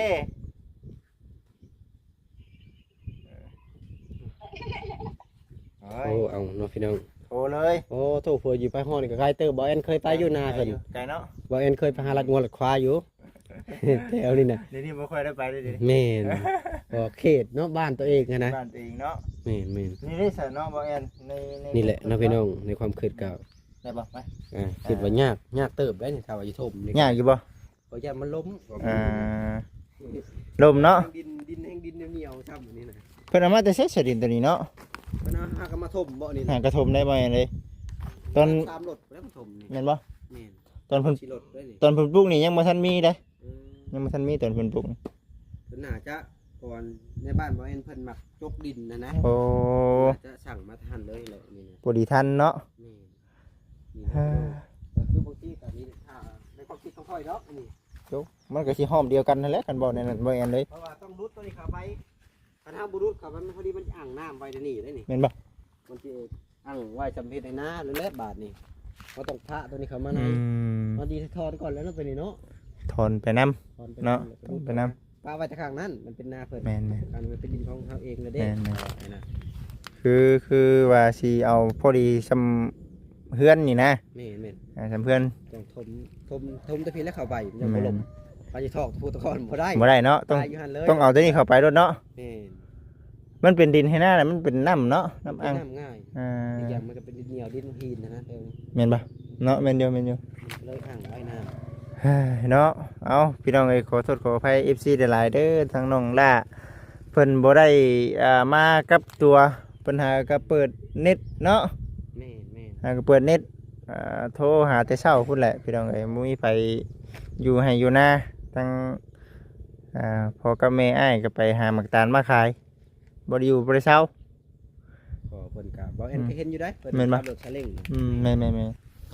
ໂອ້ ເອົາເນາະພີ່ນ້ອງ ໂທເລີຍ ໂອ້ ໂທ ເພື່ອຢູ່ໄປຮອດນີ້ກໍໄກເຕີບ ບ່າວແອນເຄີຍໄປຢູ່ນາເພິ່ນ ໄກເນາະ ບ່າວແອນເຄີຍໄປຫາລັດງົວລັດຄວາຍຢູ່ ແຖວນີ້ນະ ດຽວນີ້ບໍ່ຄ່ອຍໄດ້ໄປເດ້ ແມ່ນ ເພາະເຂດເນາະ ບ້ານຕົວເອງຫັ້ນນະ ບ້ານຕົວເອງເນາະ ແມ່ນໆ ນີ້ເດ້ຊະເນາະ ບ່າວແອນ ໃນ ໃນ ນີ້ແຫຼະເນາະພີ່ນ້ອງ ໃນຄວາມຄິດກໍ ໄດ້ບໍ່? ໄປ ອ່າ ຄິດວ່າຍາກ ຍາກເຕີບໄດ໋ນີ້ ຖ້າວ່າຢູ່ຖົມນີ້ ຍາກຢູ່ບໍ່? ເພາະຢ້ານມັນລົ້ມ ອ່າ ລົ້ມເນາະ ດິນ ດິນແຮງດິນໜຽວໆຊ້ຳນີ້ນະ ເພິ່ນເອົາມາແຕ່ໃສ ສະດິນຕົວນີ້ເນາະ? ເພິ່ນເອົາຫາກໍມາຖົມບໍ່ນີ້ນະ ຫາກໍຖົມໄດ້ບໍ່ແມ່ນເດ້ ຕອນສາມລົດແລ້ວມາຖົມນີ້ ແມ່ນບໍ່? ແມ່ນ ຕອນເພິ່ນ ສີ່ລົດເດ້ນີ້ ຕອນເພິ່ນປຸກນີ້ຍັງບໍ່ທັນມີເດ້ ອືມ ຍັງບໍ່ທັນມີຕອນເພິ່ນປຸກ ເພິ່ນໜ້າຈະ ເພາະວ່າໃນບ້ານບໍ່ແມ່ນເພິ່ນມັກຈົກດິນຫັ້ນນະ ໂອ້ ໜ້າຈະສັ່ງມາທັນເລີຍແຫຼະນີ້ນະ ພໍດີທັນເນາະ ແມ່ນ ນີ້ນະ ເອີ ກໍຄືບາງທີກໍມີ ຖ້າໃນຄວາມຄິດຂອງຂ້ອຍດອກອັນນີ້ ຕົກ ມັນກໍຊິຫ້ອມດຽວກັນຫັ້ນແຫຼະ ຄັນເວົ້າແນວນັ້ນ ບໍ່ແມ່ນເລີຍ ເພາະວ່າຕ້ອງຫຼຸດຕົວນີ້ເຂົ້າໄປ ຄັນເຮົາບໍ່ຫຼຸດເຂົ້າໄປ ມັນພໍດີມັນຈະອັ່ງນ້ຳໄວ້ດຽວນີ້ເດ້ນີ້ ແມ່ນບໍ່? ມັນຊິອັ່ງໄວ້ສ່ຳເຮັດໃຫ້ນາແລ້ວແຫຼະບາດນີ້ ເຮົາຕ້ອງພະຕົວນີ້ເຂົ້າມາໃນ ອືມ ເຮົາຊິຖອນກ່ອນແລ້ວເນາະ ຕົວນີ້ເນາະ ຖອນໄປນຳ ຖອນໄປນຳ ເນາະ ແລ້ວກໍ ຖອນໄປນຳ ປະໄວ້ແຕ່ຂ້າງນັ້ນ ມັນເປັນນາເພິ່ນ ແມ່ນໆ ອັນນີ້ເປັນດິນຂອງເຮົາເອງແລ້ວເດ້ ແມ່ນໆ ເອີ ນະ ຄື ຄືວ່າຊິເອົາພໍດີສ່ຳເຮືອນນີ້ນະ ແມ່ນໆ ອ່າ ສ່ຳເຮືອນ ຕ້ອງຖົມ ຖົມ ຖົມແຕ່ພີ້ແລ້ວເຂົ້າໄປ ມັນຍັງບໍ່ລົງ ແມ່ນ ເຮົາຊິຖອກພູຕະກອນບໍ່ໄດ້ ບໍ່ໄດ້ເນາະ ຕ້ອງ ຕາຍຢູ່ຫັ້ນເລີຍ ຕ້ອງເອົາຕົວນີ້ເຂົ້າໄປໂລດເນາະ ແມ່ນ ມັນເປັນດິນໄຮ່ນາ ມັນເປັນນ້ຳເນາະ ນ້ຳອັ່ງ ມັນເປັນນ້ຳງ່າຍ ອ່າ ອີກຢ່າງມັນກໍເປັນດິນໜຽວ ດິນຫີນຫັ້ນນະ ເອີ ແມ່ນບໍ່? ເນາະ ແມ່ນຢູ່ ແມ່ນຢູ່ ມັນກໍເລີຍອັ່ງໄວ້ນ້ຳ ເນາະ ເອົ້າ ພີ່ນ້ອງເອີຍ ຂໍໂທດຂໍອະໄພ ເອັຟຊີ ຫຼາຍໆເດີ ທາງນ້ອງຫຼ້າເພິ່ນບໍ່ໄດ້ ອ່າ ມາກັບຕົວ ເພິ່ນຫາກໍເປີດເນັດເນາະ ແມ່ນໆ ຫາກໍເປີດເນັດ ອ່າ ໂທຫາແຕ່ເຊົ້າພຸ້ນແຫຼະ ພີ່ນ້ອງເອີຍ ບໍ່ມີໃຜຢູ່ໄຮ່ຢູ່ນາ ທັງ ອ່າ ພໍ່ກັບແມ່ອ້າຍກໍໄປຫາໝາກຕານມາຂາຍ ບໍ່ໄດ້ຢູ່ບໍ່ໄດ້ເຊົາ ກໍເພິ່ນກໍ ບໍ່ແອນ ອືມ ກໍເຫັນຢູ່ໄດ໋ ເພິ່ນ ແມ່ນບໍ່? ຂັບລົດຊາເລັ້ງ ອືມ ແມ່ນໆໆ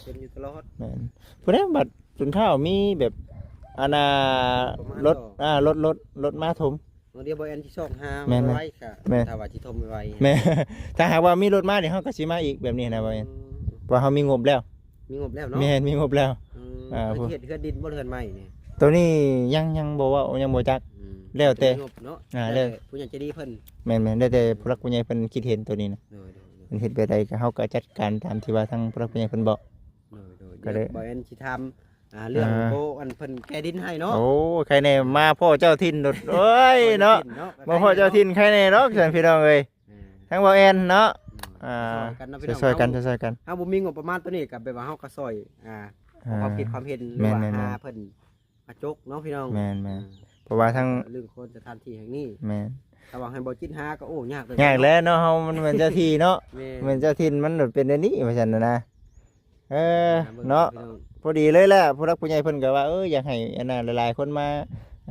ເຫັນຢູ່ຕະຫຼອດ ແມ່ນ ຜູ້ໃດບັດຈົນເຖົ້າມີແບບ ອັນນ່າ ປະມານ ລົດ ດອກ ອ່າ ລົດ ລົດ ລົດມາຖົມ ບາງເທື່ອບໍ່ແອນຊິຊອກຫາ ແມ່ນໆ ໄວ້ກໍ ແມ່ນ ຖ້າວ່າຊິຖົມໄວໆ ແມ່ນ ຖ້າຫາກວ່າມີລົດມານີ້ ເຮົາກໍຊິມາອີກແບບນີ້ນະ ບໍ່ແອນ ອືມ ເພາະເຮົາມີງົບແລ້ວ ມີງົບແລ້ວເນາະ ແມ່ນ ມີງົບແລ້ວ ອືມ ອ່າ ເພິ່ນຊິເຮັດເຮືອນດິນບໍ່ ເຮືອນໄມ້ນີ້ ໂຕນີ້ຍັງ ຍັງບໍ່ເວົ້າ ຍັງບໍ່ຈັກ ອືມ ແລ້ວແຕ່ ມີງົບເນາະ ອ່າ ແລ້ວ ແລ້ວແຕ່ຜູ້ໃຫຍ່ໃຈດີເພິ່ນ ແມ່ນໆ ແລ້ວແຕ່ຜູ້ຫຼັກຜູ້ໃຫຍ່ເພິ່ນຄິດເຫັນໂຕນີ້ນະ ໂດຍໆໆ ເພິ່ນເຮັດແບບໃດກໍເຮົາກໍຈັດການຕາມທີ່ວ່າທາງຜູ້ຫຼັກຜູ້ໃຫຍ່ເພິ່ນບອກ ໂດຍໆ ກໍເລີຍ ດຽວບໍ່ແອນຊິຖາມ ອ່າ ເລື່ອງ ອ່າ ໂຕອັນເພິ່ນແກ່ດິນໃຫ້ເນາະ ໂອ້ ໃຄແນ່ມາພໍ້ເຈົ້າຖິ່ນໂດດ ໂອ້ຍເນາະ ພໍ່ເຈົ້າຖິ່ນເນາະ ມາພໍ້ເຈົ້າຖິ່ນ ໃຄແນ່ດອກຊັ້ນ ພີ່ນ້ອງເອີຍ ອ່າ ທາງບໍ່ແອນເນາະ ອືມ ອ່າ ຊ່ອຍໆກັນເນາະ ພີ່ນ້ອງ ຊ່ອຍໆກັນ ເຮົາ ຊ່ອຍໆກັນ ເຮົາບໍ່ມີງົບປະມານໂຕນີ້ກໍແບບວ່າເຮົາກໍຊ່ອຍ ອ່າ ອ່າ ຂໍຄວາມຄິດຄວາມເຫັນ ແມ່ນໆໆ ຫຼືວ່າຫາເພິ່ນກະຈົກເນາະ ພີ່ນ້ອງ ແມ່ນໆ ອ່າ ເພາະວ່າທາງ ເລື່ອງຄົນສະຖານທີ່ແຫ່ງນີ້ ແມ່ນ ຖ້າວ່າໃຫ້ບໍ່ຈິດຫາກໍ ໂອ້ ຍາກເລີຍ ຍາກແຫຼະເນາະ ເຮົາມັນແມ່ນເຈົ້າທີ່ເນາະ ແມ່ນ ແມ່ນເຈົ້າຖິ່ນ ມັນໂດດເປັນແນວນີ້ວ່າຊັ້ນນະ ເອີ ເນາະ ພີ່ນ້ອງ ພໍດີເລີຍແຫຼະ ຜູ້ຫຼັກຜູ້ໃຫຍ່ເພິ່ນກໍວ່າ ເອີ ຢາກໃຫ້ອັນນ່າ ຫຼາຍໆຄົນມາ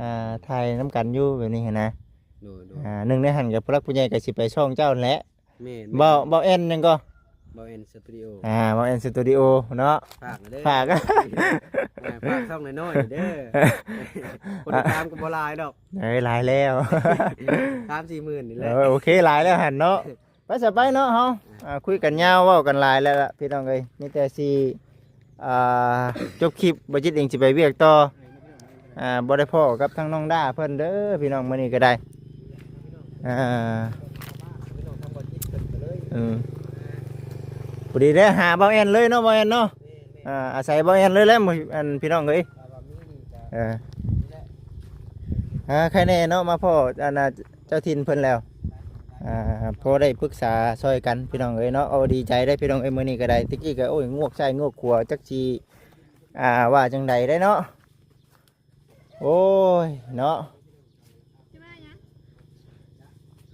ອ່າ ຖ່າຍນຳກັນຢູ່ແບບນີ້ຫັ້ນນະ ໂດຍໆ ອ່າ ໜຶ່ງໃນຫັ້ນກໍຜູ້ຫຼັກຜູ້ໃຫຍ່ກໍຊິໄປຊ່ອງເຈົ້າຫັ້ນແຫຼະ ແມ່ນໆ ເບົາ ເບົາແອນຫຍັງກໍ ເບົາແອນສະຕູດິໂອ ອ່າ ເບົາແອນສະຕູດິໂອເນາະ ຝາກເດີ ຝາກ ອ່າ ຝາກຊ່ອງນ້ອຍໆເດີ ຄົນຕິດຕາມກໍບໍ່ຫຼາຍດອກ ເອີ ຫຼາຍແລ້ວ ສາມສີ່ໝື່ນນີ້ແຫຼະ ເອີ ໂອເຄ ຫຼາຍແລ້ວຫັ້ນເນາະ ໄປຊະໄປເນາະເຮົາ ອ່າ ຄຸຍກັນຍາວ ເວົ້າກັນຫຼາຍແລ້ວລະ ພີ່ນ້ອງເອີຍ ມີແຕ່ຊິ ອ່າ ຈົບຄລິບ ບໍ່ຈິດເອງຊິໄປວຽກຕໍ່ ອ່າ ບໍ່ໄດ້ພໍ້ກັບທາງນ້ອງດ້າເພິ່ນເດີ ພີ່ນ້ອງ ມື້ນີ້ກໍໄດ້ ອ່າ ເອີ ພໍດີໄດ້ຫາເບົາແອນເລີຍເນາະ ເບົາແອນເນາະ ອ່າ ອາໄສເບົາແອນເລີຍແຫຼະ ອັນ ພີ່ນ້ອງເອີຍ ເອີ ອ່າ ໃຄແນ່ເນາະ ມາພໍ້ອັນນ່າ ເຈົ້າຖິ່ນເພິ່ນແລ້ວ ອ່າ ພໍໄດ້ປຶກສາຊ່ອຍກັນ ພີ່ນ້ອງເອີຍເນາະ ໂອ້ ດີໃຈເດ້ ພີ່ນ້ອງເອີຍ ມື້ນີ້ກໍໄດ້ ແຕ່ກີ້ກໍ ໂອ້ຍ ງວກຊ້າຍງວກຂວາ ຈັກຊິ ອ່າ ວ່າຈັ່ງໃດໄດ໋ເນາະ ໂອ້ຍ ເນາະ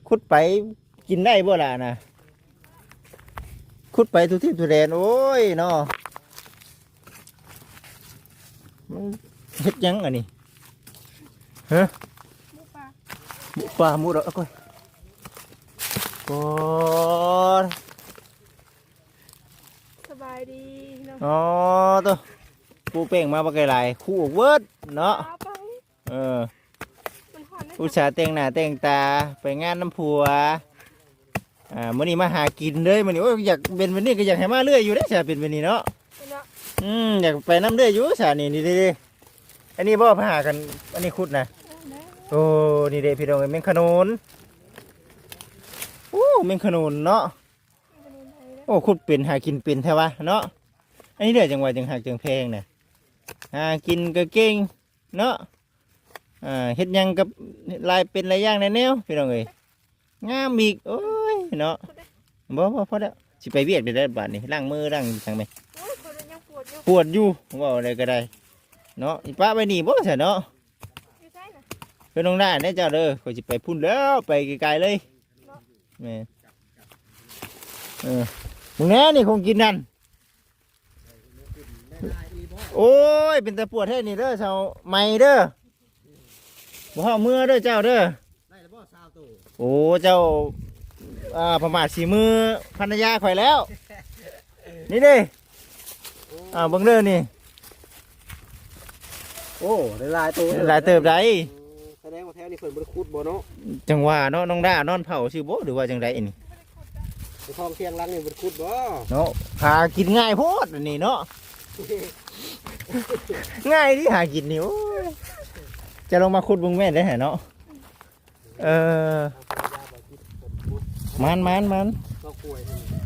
ຂຸດໄປກິນໄດ້ບໍ່ລະນະ ຂຸດໄປທົ່ວທິດທົ່ວແດນ ໂອ້ຍ ເນາະ ມັນເຮັດຫຍັງອັນນີ້ ຮະ ໝູປ່າ ໝູດອກ ໂອ້ຍ ກອນ ສະບາຍດີເນາະ ອໍ ໂຕ ປູແປ້ງມາບັກຫຼາຍໆ ຄູອອກເບິດເນາະ ເອົາໄປ ເອີ ມັນຮ້ອນນະ ອຸດສ່າແຕ່ງໜ້າແຕ່ງຕາໄປງານນຳຜົວ ອ່າ ມື້ນີ້ມາຫາກິນເລີຍ ມື້ນີ້ ໂອ້ຍ ຢາກເປັນແບບນີ້ກໍຢາກໃຫ້ມາເລື້ອຍຢູ່ເດ້ ຖ້າເປັນແບບນີ້ເນາະ ເນາະ ອືມ ຢາກໄປນຳເລື້ອຍຢູ່ ຊະ ນີ້ ນີ້ເດ້ ອັນນີ້ບໍ່ ພາຫາກັນ ອັນນີ້ຂຸດນະ ເອີ ໂອ້ ນີ້ເດ້ ພີ່ນ້ອງເອີຍ ແມງຂະໂໜນ ໂອ້ ແມງຂະໂໜນເນາະ ແມງຂະໂໜນໄທເດ້ ໂອ້ ຂຸດເປັນ ຫາກິນເປັນແທ້ວະເນາະ ອັນນີ້ເດ້ ຈັ່ງວ່າຈັ່ງຮັກຈັ່ງແພງນະ ຫາກິນກໍເກັ່ງ ເນາະ ອ່າ ເຮັດຫຍັງກັບຫຼາຍ ເປັນຫຼາຍຢ່າງຫຼາຍແນວ ພີ່ນ້ອງເອີຍ ງາມອີກ ໂອ້ຍ ເນາະ ບໍ່ ບໍ່ ພໍແລ້ວ ຊິໄປວຽກໄດ້ບາດນີ້ ລ້າງມືລ້າງຫຍັງແມ ໂອ້ຍ ຂ້ອຍຍັງປວດຢູ່ ປວດຢູ່ ເວົ້າໄດ້ກໍໄດ້ ເນາະ ຊິປະໄວ້ນີ້ບໍ່ຊະເນາະ ຢູ່ໃສນະ ເພິ່ນນ້ອງໜ້າເດ້ເຈົ້າເດີ ຂ້ອຍຊິໄປພຸ້ນແລ້ວ ໄປໄກໆເລີຍ ເນາະ ແມ່ນ ເອີ ມຶງແນ່ນີ້ ຂອງກິນນັ້ນ ໂອ້ຍ ເປັນຕາປວດແທ້ນີ້ເດີ ຊາວໃໝ່ເດີ ບໍ່ເຮົາເມືອເດີເຈົ້າເດີ ໄດ້ແລ້ວບໍ່ຊາວໂຕ ໂອ້ ເຈົ້າ ອ່າ ປະໝາດສີມືພັນລະຍາຂ້ອຍແລ້ວ ນີ້ເດ້ ອ່າ ເບິ່ງເດີນີ້ ໂອ້ ໄດ້ຫຼາຍໂຕເຕີບ ຫຼາຍເຕີບໃດ. ເອີ ສະແດງວ່າແຖວນີ້ເພິ່ນບໍ່ໄດ້ຂຸດບໍ່ເນາະ? ຈັ່ງວ່າເນາະ ນ້ອງດ້ານອນເຝົ້າຊື່ບໍ່ ຫຼືວ່າຈັ່ງໃດອັນນີ້? ໄປທ່ອງທ່ຽງຫຼັງນີ້ບໍ່ໄດ້ຂຸດບໍ່ເນາະ? ຫາກິນງ່າຍໂພດອັນນີ້ເນາະ. ງ່າຍເດ ຫາກິນນີ້. ໂອ້ຍ ຈະລົງມາຂຸດເບິ່ງແມ່ນໄດ້ຫາເນາະ. ເອີ ມັນ ມັນ ມັນ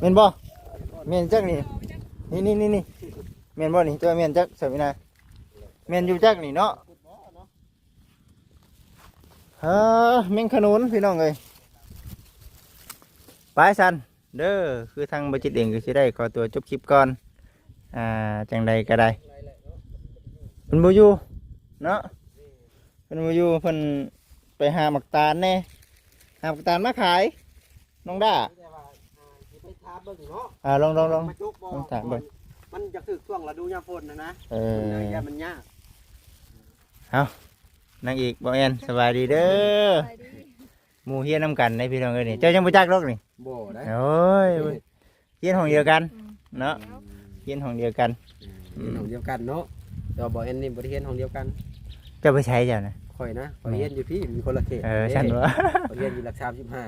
ແມ່ນບໍ່? ແມ່ນຈັກນີ້ ນີ້ ນີ້ ນີ້ ນີ້ ແມ່ນບໍ່ນີ້? ເຈົ້າແມ່ນຈັກ ສາວວິນາ ແມ່ນຢູ່ຈັກນີ້ເນາະ. ເອີ ແມງຂະໜູນ ພີ່ນ້ອງເອີຍ. ໄປຊັ້ນເດີ ຄືທາງບໍ່ຈິດເອງກໍຊິໄດ້ຂໍຕົວຈົບຄລິບກ່ອນ. ອ່າ ຈັ່ງໃດກໍໄດ້ ເພິ່ນບໍ່ຢູ່ເນາະ. ເພິ່ນບໍ່ຢູ່ ເພິ່ນໄປຫາໝາກຕານແດ່. ຫາໝາກຕານມາຂາຍ ນ້ອງດ້າ. ແຕ່ວ່າ ອ່າ ຊິໄປຖາມເບິ່ງເນາະ. ອ່າ ລອງ ລອງ ລອງ ມາຈົກບໍ່ ລອງຖາມເບິ່ງ. ມັນຢາກຖືກຊ່ວງລະດູຍາມຝົນນະນະ. ເອີ ມັນຍາກ ມັນຍາກ. ເອົ້າ ນາງເອກ ບ່າວແອນ ສະບາຍດີເດີ. ສະບາຍດີ. ໝູ່ຮຽນນຳກັນເດ້ພີ່ນ້ອງເອີຍນີ້. ເຈົ້າຍັງບໍ່ຈັກດອກນີ້. ບໍ່ໄດ້. ໂອ້ຍ ຮຽນຫ້ອງດຽວກັນ ອືມ ເນາະ. ຮຽນຫ້ອງດຽວກັນ. ອືມ ຮຽນຫ້ອງດຽວກັນເນາະ ແຕ່ວ່າບ່າວແອນນີ້ບໍ່ໄດ້ຮຽນຫ້ອງດຽວກັນ. ເຈົ້າໄປໃສເຈົ້ານະ? ຂ້ອຍນະ ຂ້ອຍຮຽນຢູ່ພີ້ ມີຄົນລະເຂດ. ເອີ ຊັ້ນບໍ່? ຂ້ອຍຮຽນຢູ່ຫຼັກສາມສິບຫ້າ.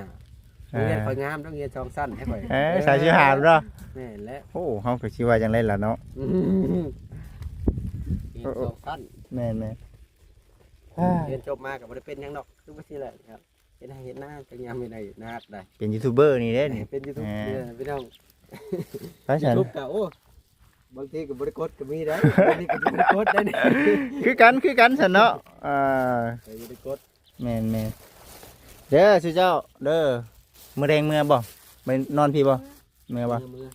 ເອີ ໂຮງຮຽນຂ້ອຍງາມ ຕ້ອງຮຽນສອງຊັ້ນໃຫ້ຂ້ອຍ. ເອີ ສາມສິບຫ້າເນາະ. ແມ່ນແຫຼະ. ໂອ້ ເຮົາກໍຊິວ່າຈັ່ງໃດລະເນາະ. ຮຽນສອງຊັ້ນ. ແມ່ນໆ. ຮຽນຈົບມາກໍບໍ່ໄດ້ເປັນຫຍັງດອກ ຄືວ່າຊີ້ແຫຼະ. ເຮັດໄຮ່ເຮັດນາ ຈັກຍາມເຮັດໄຮ່ເຮັດນາໄດ້ ເປັນຢູທູບເບີນີ້ເດ້ນີ້. ເປັນຢູທູບ ອ່າ ເອີ ພີ່ນ້ອງ. ໄປຊັ້ນ ຢູທູບກໍ ໂອ້ ບາງທີກໍບໍ່ໄດ້ກົດກໍມີໄດ໋. ບາງທີກໍບໍ່ໄດ້ກົດໄດ໋ນີ້. ຄືກັນ ຄືກັນຊັ້ນເນາະ. ອ່າ ກໍບໍ່ໄດ້ກົດ. ແມ່ນໆ ເດີຊຸເຈົ້າເດີ. ມື້ແລງເມືອບໍ່? ໄປນອນພີ້ບໍ່? ເມືອບໍ່? ເມືອ ເມືອ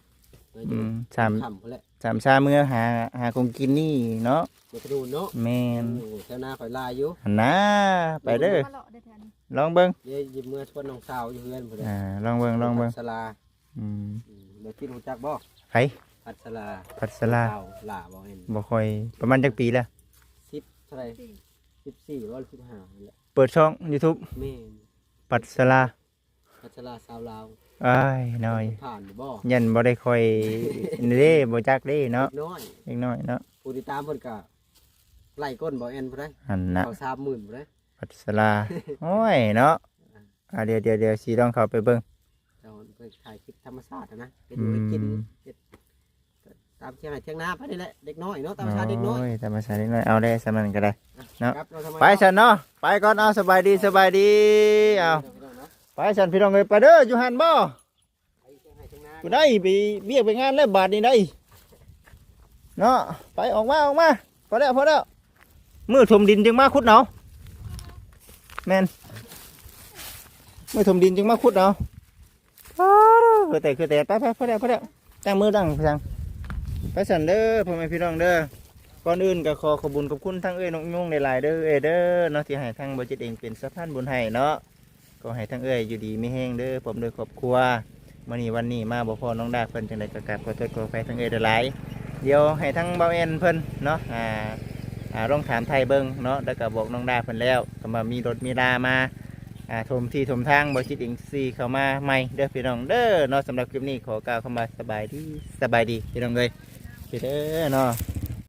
ອືມ ສາມ ຄ່ຳພຸ້ນແຫຼະ. ສາມຊາເມືອຫາ ຫາຂອງກິນນີ້ເນາະ ບໍ່ກະດູນເນາະ. ແມ່ນ. ໂອ້ ແຖວໜ້າຂ້ອຍຫຼາຍຢູ່ ຫັ້ນນາ. ໄປເດີ ມາເລາະເດີແຖວນີ້ ລອງເບິ່ງ. ເດ ຢູ່ເມືອຊວນນ້ອງສາວຢູ່ເຮືອນພຸ້ນເດ້. ອ່າ ລອງເບິ່ງ ລອງເບິ່ງ. ພັດສະລາ. ອືມ ອືມ ໄດ້ກິນ ຮູ້ຈັກບໍ່? ໃຜ? ພັດສະລາ. ພັດສະລາ ສາວຫຼ້າບໍ່ແມ່ນ? ບໍ່ຄ່ອຍ. ປະມານຈັກປີແລ້ວ? ສິບເທົ່າໃດ? ສິບສີ່ ຫຼື ສິບຫ້ານີ້ແຫຼະ. ເປີດຊ່ອງຢູທູບ? ແມ່ນ. ພັດສະລາ. ພັດສະລາຊາວລາວ. ອ້າຍ ນ້ອຍ ຜ່ານຢູ່ບໍ່? ຍັງບໍ່ໄດ້ຄ່ອຍນີ້ເດ້ ບໍ່ຈັກເດ້ເນາະ. ເດັກນ້ອຍ ເດັກນ້ອຍເນາະ. ຜູ້ຕິດຕາມເພິ່ນກະໄລ່ກົ້ນບໍ່ແອນຜູ້ໃດ ຫັ້ນນະ ເຂົ້າສາມໝື່ນຜູ້ໃດ. ພັດສະລາ. ໂອ້ຍເນາະ. ອ່າ ດຽວ ດຽວ ດຽວຊິລອງເຂົ້າໄປເບິ່ງ. ເຈົ້າເພິ່ນຖ່າຍຄລິບທຳມະຊາດຫັ້ນນະ ເຮັດຢູ່ ອືມ ເຮັດກິນ ເຮັດ ຕາມທ່ຽງໄຮ່ທ່ຽງນາໄປນີ້ແຫຼະ ເດັກນ້ອຍເນາະ ຕາມພາສາເດັກນ້ອຍ. ໂອ້ຍ ຕາມພາສາເດັກນ້ອຍ. ເອົາເດ້ ສ່ຳນັ້ນກໍໄດ້ເນາະ. ໄປຊັ້ນເນາະ ໄປກ່ອນ. ເອົາ ສະບາຍດີ ສະບາຍດີ. ເອົາ ໄປຊັ້ນພີ່ນ້ອງເອີຍ. ໄປເດີ ຢູ່ຫັ້ນບໍ່? ຜູ້ໃດໄປວຽກໄປງານແລ້ວບາດນີ້ໄດ໋ເນາະ. ໄປ ອອກມາ ອອກມາ. ພໍແລ້ວ ພໍແລ້ວ. ມື້ຖົມດິນຈຶ່ງມາຂຸດເອົາ. ແມ່ນ ມື້ຖົມດິນຈຶ່ງມາຂຸດເອົາ. ອໍ ຄືແຕ່ ຄືແຕ່ ໄປ ໄປ ພໍແລ້ວ ພໍແລ້ວ. ຕັ້ງມືຕັ້ງສັງ ໄປຊັ້ນເດີ ພໍ່ແມ່ພີ່ນ້ອງເດີ. ກ່ອນອື່ນກໍຂໍຂອບບຸນຂອບຄຸນທາງເອື້ອຍນົກຍູງຫຼາຍໆເດີ ເອື້ອຍເດີເນາະ ທີ່ໃຫ້ທາງບໍ່ຈິດເອງເປັນສະພານບຸນໃຫ້ເນາະ. ຂໍໃຫ້ທາງເອື້ອຍຢູ່ດີມີແຮງເດີ ພ້ອມດ້ວຍຄອບຄົວ. ມື້ນີ້ວັນນີ້ມາບໍ່ພໍ້ນ້ອງດາເພິ່ນ ຈັ່ງໃດກໍກາບຂໍໂທດຂໍອະໄພທາງເອື້ອຍຫຼາຍໆ. ດຽວໃຫ້ທາງບ່າວແອນເພິ່ນເນາະ ອ່າ ອ່າ ລອງຖາມໄຖ່ເບິ່ງເນາະ ແລ້ວກໍບອກນ້ອງດາເພິ່ນແລ້ວ ກໍວ່າມີລົດມີລາມາ ອ່າ ຖົມທີ່ຖົມທາງ ບໍ່ຊິດເອງຊິເຂົ້າມາໃໝ່ເດີພີ່ນ້ອງເດີເນາະ. ສຳລັບຄລິບນີ້ຂໍກ່າວຄຳວ່າສະບາຍດີ ສະບາຍດີພີ່ນ້ອງເອີຍ ເດີເນາະ.